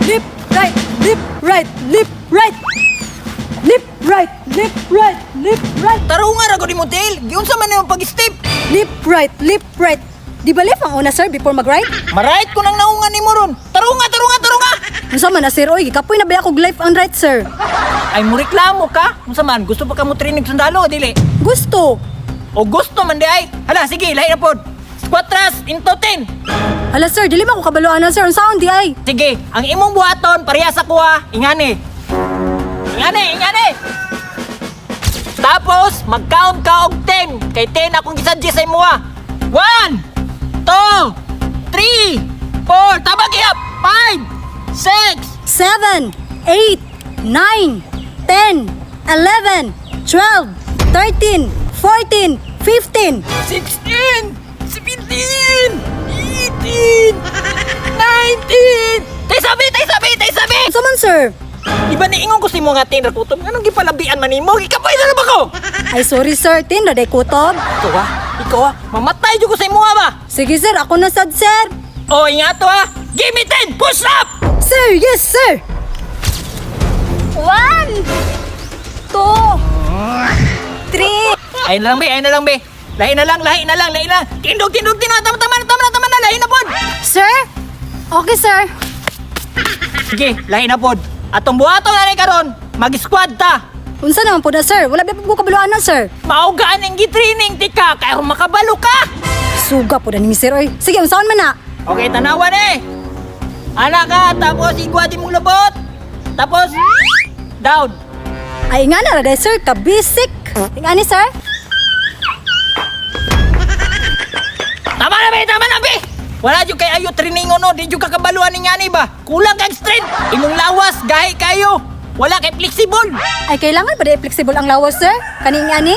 Left, right, left, right, left, right. Left, right, left, right, left, right. Tarungan ra gud nimo tail. Giunsa man nimo pag-step? Left, right, left, right. Di ba left ang una, sir, before mag-right? Ma-right ko nang naungan nimo ron. Tarunga, tarunga, tarunga. Unsa man na, sir, oy, gikapoy na ba ako left and right, sir? Ay mo reklamo ka? Unsa man gusto pa ka mo training sundalo o dili? Gusto. O gusto man di ay? Hala sige, lahi na pod. Squat thrust into 10. Hala, sir, dili man ko kabalo ana, sir. Unsaon di ay? Sige, ang imong buhaton pareha sa kuha, ingani. Ingani, ingani. Tapos mag-count ka og 10. Kay 10 akong gisuggest sa imo ha. 1 2 3 4, tabang ihap. 5 6 7, 8, 9, 10, 11, 12, 13, 14, 15. 16, 17, 18, 19. Tay sabi, tay sabi, tay sabi. Unsa man, sir? Iba ni ingon ko si mo nga 10 ra kutob. Anong gipalabian man nimo? Gikapoy na ba ko? Ay, sorry, sir. 10 na day kutob. Ikaw ah, ikaw ah, mamatay jud ko sa imuha ba? Sige, sir. Ako na sad, sir. O ingato ah, give me 10, push up! Sir, yes, sir. 1, 2, 3. Ayun na lang be, ayun na lang be. Lahi na lang, lahi na lang, lahi na lang. Tindog, tindog, tindog, tama, tama, na, tama, na, tama na, lahi na pod. Sir? Okay, sir. Sige, lahi na pod. Atong buhaton na rin karon, mag-squad ta. Unsa naman po na, sir? Wala ba po ko kabalo ana, sir? Maugaan ang gitraining ti ka, kaya makabalo ka. Suga po na ni sir, oy. Sige, unsaon man na? Okay, tanawan eh. Ana ka, tapos igwa di mong lubot. Tapos, down. Ay, nga na, day, sir. Kabisik. Ingani, sir? Tama na be, tama na be. Wala jud kay ayo training no, di jud ka kabaluan ni ngani ba? Kulang kag strength. Imong lawas gahi kayo. Wala kay flexible. Ay, kailangan ba di flexible ang lawas, sir? Kani ingani?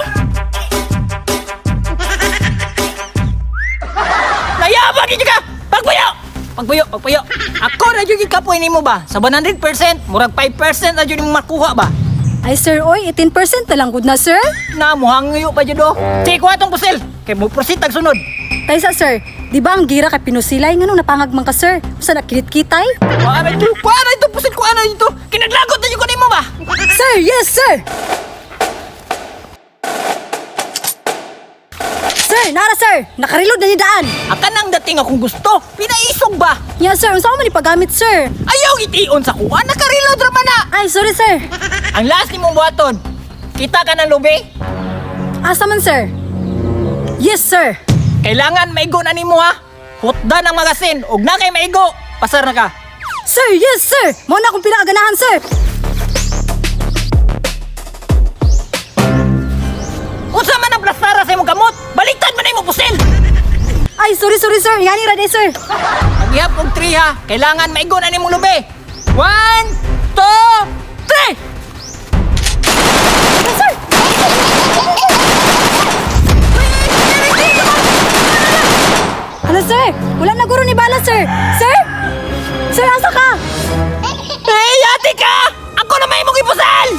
Nayabang gid ka. Pagpuyo. Pagpuyo, pagpuyo. Ako ra jud kapoy nimo ba? Sa 100%, murag 5% na jud imong makuha ba? Ay, sir, oy, 18% na lang good na, sir. Na muhangayo pa jud oh. Sige, kuha tong pusil. Kay mo proceed tag sunod. Taysa, sir, di ba ang gira kay pinusilay? Nganong napangag man ka, sir? Usa na kilit-kitay? Kuha na ito, kuha na ito, pusil, kuha na ito. Kinaglagot na jud ko nimo ba? Sir, yes, sir! Sir, nara, sir! Nakareload na ni daan! Akan ang dating akong gusto. Pinaisog ba? Ya, sir, unsa man ni paggamit, sir? Ayaw tion sa kuha, nakareload ra man na. Ay, sorry, sir. Ang last nimong buhaton. Kita ka ng lubi? Asa man, sir? Yes, sir. Kailangan maigo na nimo ha. Hutdan ang magasin ug na kay maigo. Pasar na ka. Sir, yes, sir! Mao na akong pinakaganahan, sir! Unsa man ang plastara sa imong kamot? Baliktad man imong pusil. Ay, sorry, sorry, sir. Ngani ra day, sir. Paghihap og 3 ha. Kailangan maigo na nimong lubi. 1 2 3. Sir! Hala, sir! Wala na guro ni bala, sir! Sir? Sir, asa ka? Hey, ate ka! Ako na may imong ipusal.